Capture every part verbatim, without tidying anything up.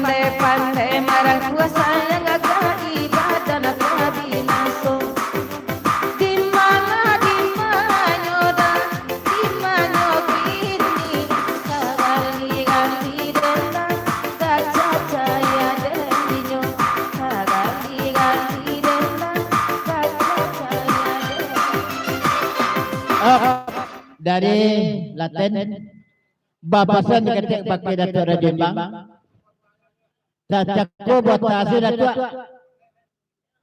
Pandai-pandai marangkua sayang, agak ibadah nak binaso. Di mana, di manyo dah, di manyo kini, sagali-gali den dah, kacacaya den dinyo, sagali-gali den dah, kacacaya den dinyo. Ah, dari Laten, bapasan katek pakai Datuak Rajo Imbang. Tacako buat tasih Datuak.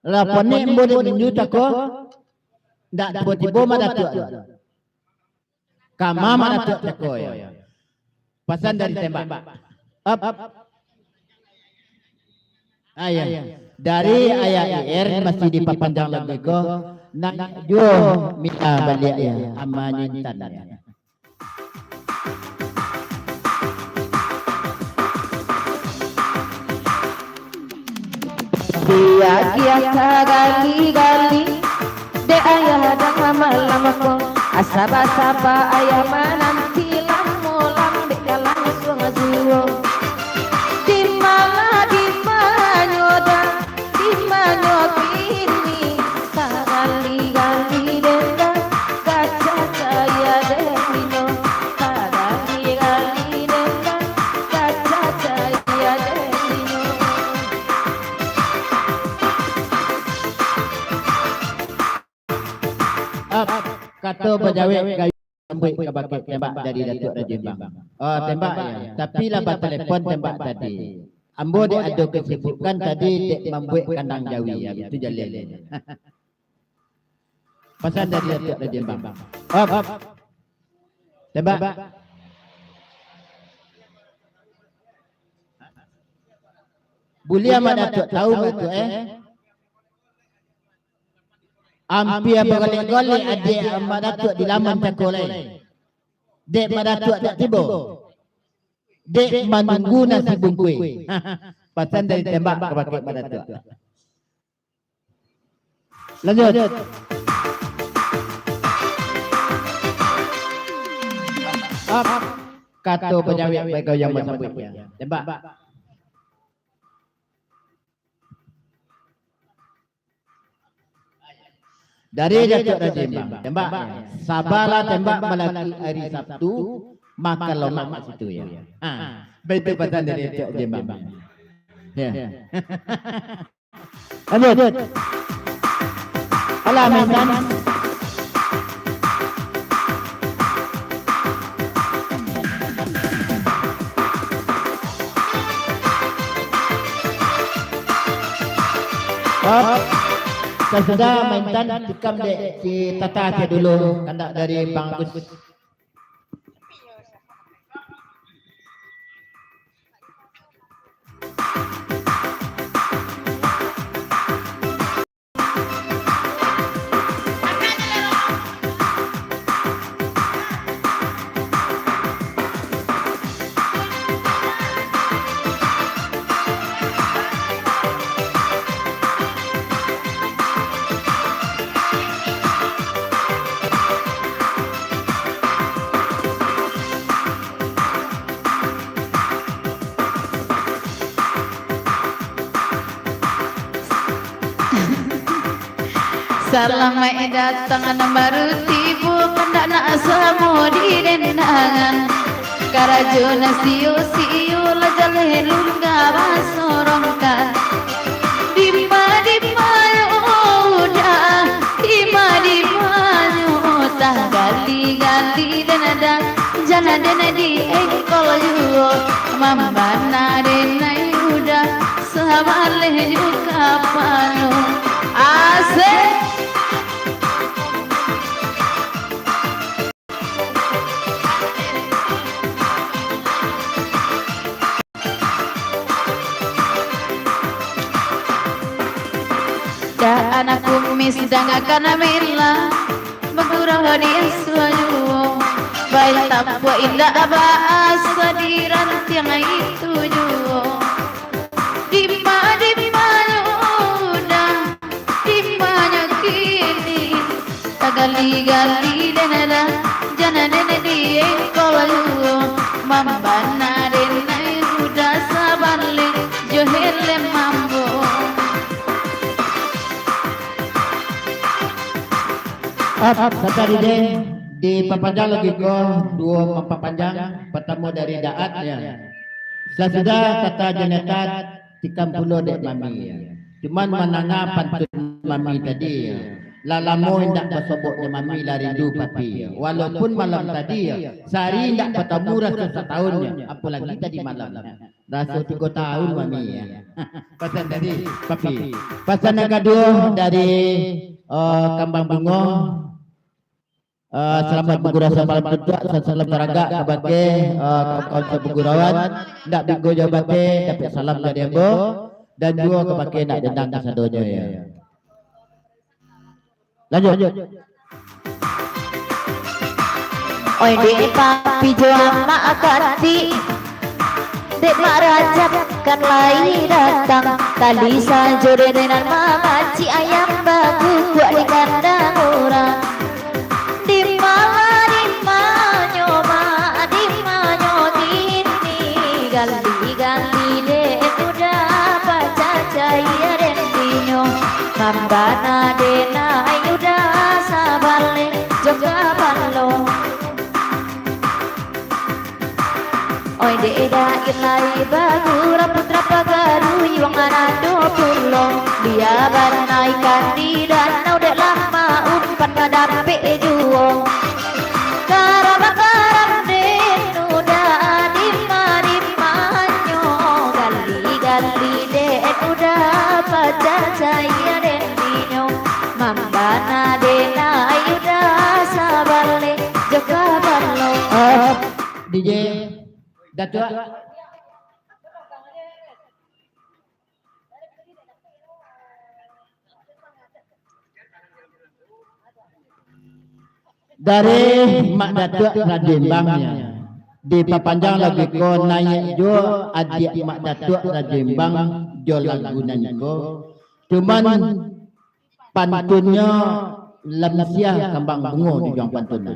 Lah ponek ambo dek ninju tako, ndak tibo-tibo mah Datuak tu. Kama mah Datuak tako yo. Pasan dari Tembak. Up. Ah, ya. Dari Ayah I R masih dipapanjang lagi ko, nak juo minta baliak ya, amanyo intan ya. Diagiah sagali-gali dek ayah dang malam ko. Saba-saba ayah mananti lamo lam dek ka langsuang juo. Di ma-, di manyo dah, di manyo kini, sagali-gali den dah, kacacaya den dinyo, sagali-gali den dah, kacacaya den dinyo. Up, kato bajawek gayu sambuik ka bakeh Tembak dari Datuak Rajo Imbang. Oh, Tembak ya. Tapi lah batalepon Tembak tadi. Ambo dek ado kesibukan tadi dek mambuek kandang jawi, ya, itu jaleh. Pasan dari Datuak Rajo Imbang. Up, up. Tembak. Buliah Mak Datuak, tahu Mak Datuak, eh? Ampia bagolek-golek adiak Mak Datuak di laman cako lai. Dek Mak Datuak dak tibo. Dek manunggu nasi bungkuih. Pasan dari Tembak ka bakeh Mak Datuak. Lanjut. Up. Kato bajawek bagawi yang basambuiknya. Tembak. Dari Datuak Rajo Imbang. Tembak. Sabalah Tembak malaki ari Sabtu, makan lomak kat situ ya. Ha, baitu pasan dari Datuak Rajo Imbang. Ya. Lanjut. Alah, Mak Intan. Up. Sasudah Mak Intan, tikam dek si Tata sajo dulu, kandak dari Bang Agus. Salamaik datang nan baru tibo, kandak nak samo didendangan. Karajo nan sio-sio lah jaleh lungga basorongkan. Dima-dimanyo udah, dima-dimanyo tah, gali-gali den dah, jan den diengkol juo, mambana den ai udah, sabaleh jo kapalo. Asik. Dah anak kumis dangakan mela, bagurau di asuah juo. Baik tapuak indak baasa di rantiang itu juo. Dima-dimanyo udah, dimanyo kini, tagali-gali den dah, jan den diengkol juo, mambana den ai udah, sabaleh Ap, kata di den, dipapanjang lagi ko, duo mampapanjang, partamo dari Daat, ya. Sasudah kata Jonathan, tikam pulo dek Mami, ya. Cuman mandanga pantun Mami tadi, ya. Lah lamo indak basobok jo Mami, lah rindu Papi, ya. Walaupun malam tadi, ya, sahari indak batamu raso satahun, ya. Apolagi tadi malam, ya. Raso tigo tahun, Mami, ya. Pasan dari Papi. Pasan nan kaduo dari, eh, Kambang Bungo. Eh, salamat bagurau samalam tuntuak, salam taragak kabake, eh, kawan-kawan sabagurauan. Ndak minggu jo batin, dapek salam dari ambo. Dan juo kabake nak dendang kasadonyo, ya. Lanjut. Oi, dek papi jo amak kanti, dek mak Rajab kan lai datang, tali sajo dek nan mamacik, ayam bakukuak di kandang urang. Di ma, di manyo mak, di manyo tini, gali-gali den udah pacacai den dinyo. Mambana den ai udah sabaleh jo kapalo. Oi, dek eda lai bagurau putra pagaruyuang nan ado pulo. Dia banaikan di danau dek lama umpan ka dapek juo. Karabakaran den udah dima-dimanyo, gali-gali den udah pacacai den dinyo. Mambana den ai udah sabaleh jo kapalo. Up, D J Datuak. Dari Mak Datuak Rajembang, ya. Dipapanjang lagu ko, naiak juo adiak Mak Datuak Rajembang jo lagu nan ko. Cuman pantunnyo Lamsia Kambang Bungo di juang pantun.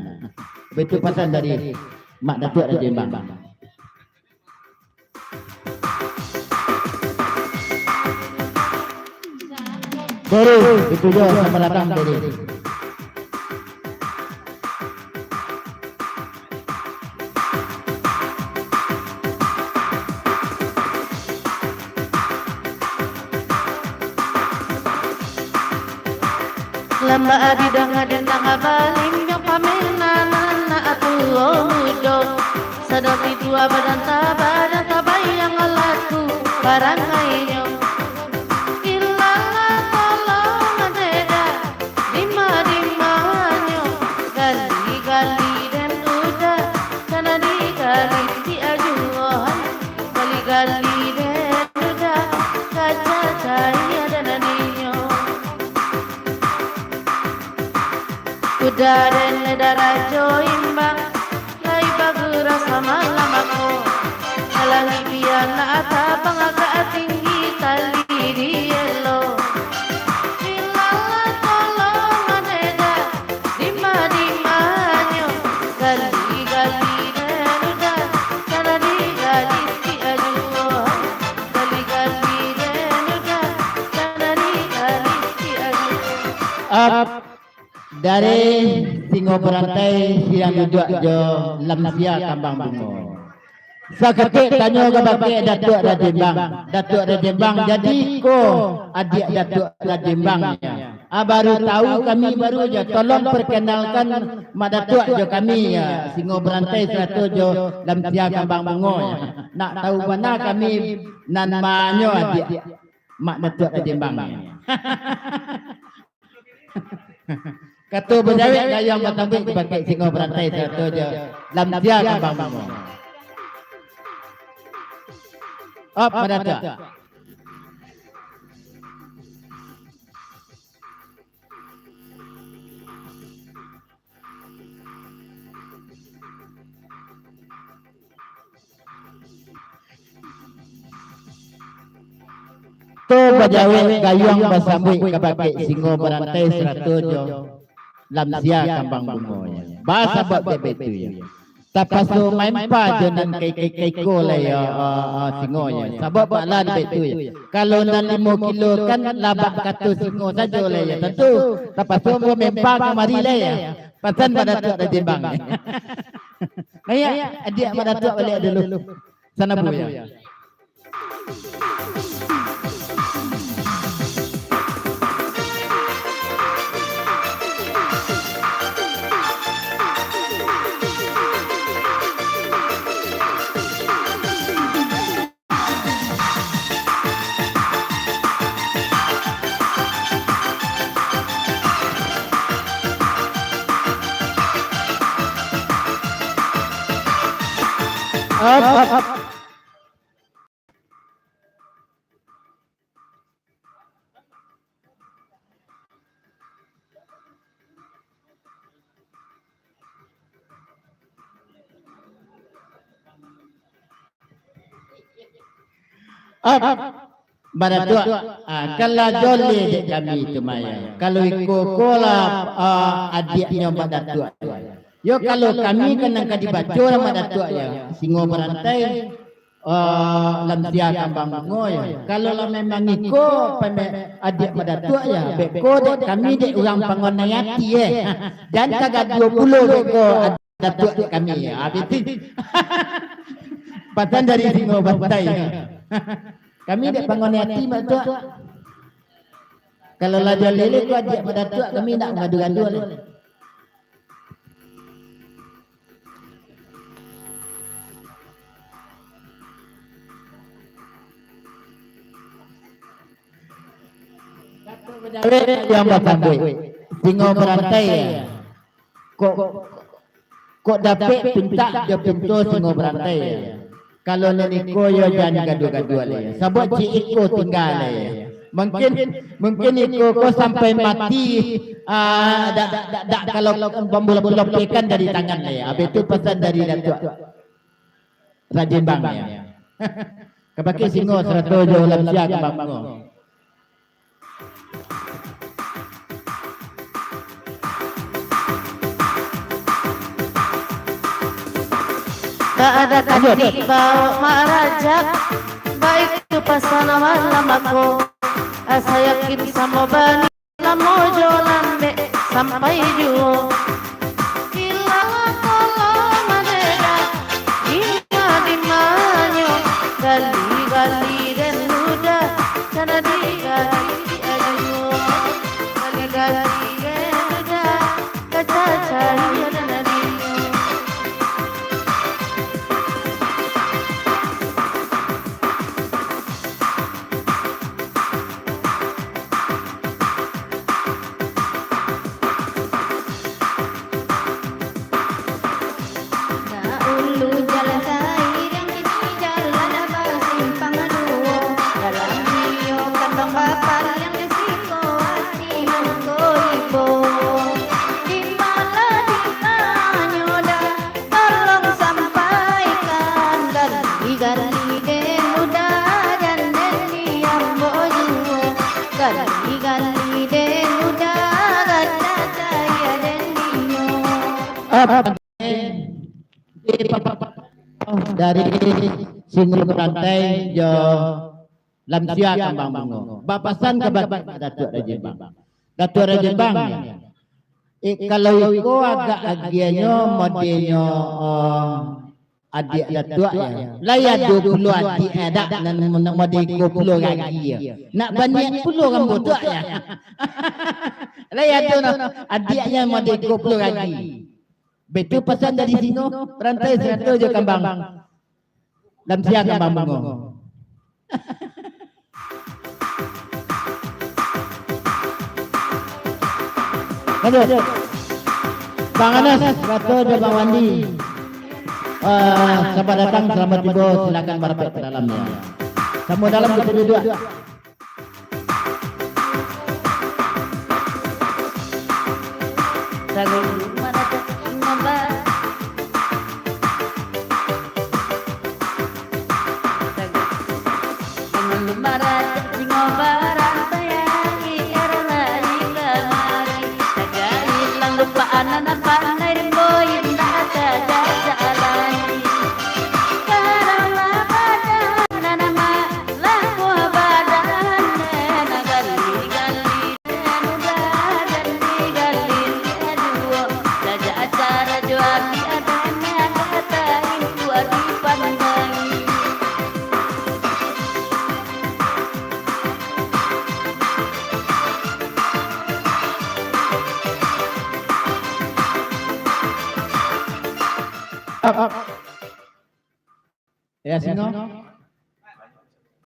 Baitu pasan dari Mak Datuak Rajembang. Beri, itu jo, selamat datang, Beri. Lambak abih danga dendang abalinyo pamenan anak tuo mudo. Sadang titua badanta-badanta bayang laku parangainyo. Ilalah tolong deda, dima-dimanyo, gali-gali den udah, kana digali ti ajuohan, gali-gali den udah, kaca cahia dan aninyo. Kuda den darajo imbang, lai bagurau samalam ako. Alah libian nak tabang agak tinggi tali dielo. Bilalah tolong maneda, dima-dimanyo, gali-gali den udah, kana digali ti ajuo. Gali-gali den udah, kana digali ti ajuo. Up. Dari Singo Barantai, Siriang Duduak jo Lamsia Kambang Bungo. Saketek tanyo kabake Datuak Rajembang. Datuak Rajembang, jadi ko adiak Datuak Rajembang, ya. Ah, baru tahu kami baru jo. Tolong perkenalkan Mak Datuak jo kami, ya. Singo Barantai sarato jo Lamsia Kambang Bungo, ya. Nak tahu bana kami nan manyo adiak Mak Datuak Rajembang, ya. Kato bajawek gayuang batambuik dipakek Singo Barantai sarato jo Lamsia Kambang Bungo. Op, Mak Datuak. Tu bajawek gayuang basambuik kabake Singo Barantai sarato jo Lamsia Kambang Bungo. Basabuik dek baitu, ya. Tapaso maempa jo nan kai-kai-kai ko lah yo, ah, ah, singo yo. Sabab bak lah dek tu yo. Kalau nan limo kilo kan labak kato singo sajo lah yo. Tantu tapaso ambo maempa kamari lah yo. Pasan Mak Datuak Rajin Bang. Ayo, adiak Mak Datuak baliak dulu. Sana bu yo. Up, up, up. Up. Mak Datuak, ah, kan lah joleh dek kami tu, Maya. Kalau iko ko lah, ah, adiaknyo Mak Datuak. Yo, kalau kami kan nan ka dibaco lah Mak Datuak yo. Singo barantai, ah, lansia kambang bungo yo. Kalau lah memang iko pame-, adiak Mak Datuak yo, beko dek kami dek urang pangonai ati, eh. Jan ka gaduah pulo beko Datuak dek kami. Habis tu. Pasan dari Singo Barantai. Kami dek pangonai ati, Mak Datuak. Kalau lah jaleh ko adiak Mak Datuak, kami ndak gaduah-gaduah lai. Datuak Bajawek yang basambuik. Singo Barantai. Kok, kok dapek pintak jo pinto Singo Barantai. Kalau nan iko yo jan gaduah-gaduah lai. Sabab ciek iko tingga lai. Mungkin, mungkin iko ko sampai mati, ah, dak, dak, dak, dak kalau pambulo-bulo pekan dari tangan lai. Habis tu pasan dari Datuak Rajin Bang yo. Ka pakai singo sarato jo lansia kambang bungo. Tak ada kaki bawak marajak, baitu pasan malam ako. Asa yakin samo bani, lamo jo lambek sampai juo. Kila kolo madeda, dima-dimanyo, gali-gali den ludah, kana digali di ajuo. Gali-gali den ludah, kaca-cari den adinyo. Daulu jalan sairiang, kini jalan basimpang duo. Dalam iyo kantong bapariang, di siko ati mangko ibo. Di malah di manyo dah, tolong sampaikan, gali-gali den ludah, jan den di ambo juo. Gali-gali den ludah, kaca-cari den dinyo. Up. Dari Singo Barantai jo lansia kambang bungo. Bapasan ka Datuak Rajin Bang. Datuak Rajin Bang. Eh, kalau iko agak agiahnyo modelnyo, eh, adiak Datuak yo. Lai ado pulo adiak, eh, dak, nan, nan model iko pulo gagi yo. Nak baniak pulo ambo Tuak yo. Lai ado nah, adiaknyo model iko pulo gagi. Baitu pasan dari Singo Barantai sarato jo kambang. Lansia kambang bungo. Lanjut. Bang Anas, sarato jo Bang Wandi. Eh, selamat datang, selamat tibo, silakan marapek ka dalam yo. Samo dalam kito duduak. Ya, sino.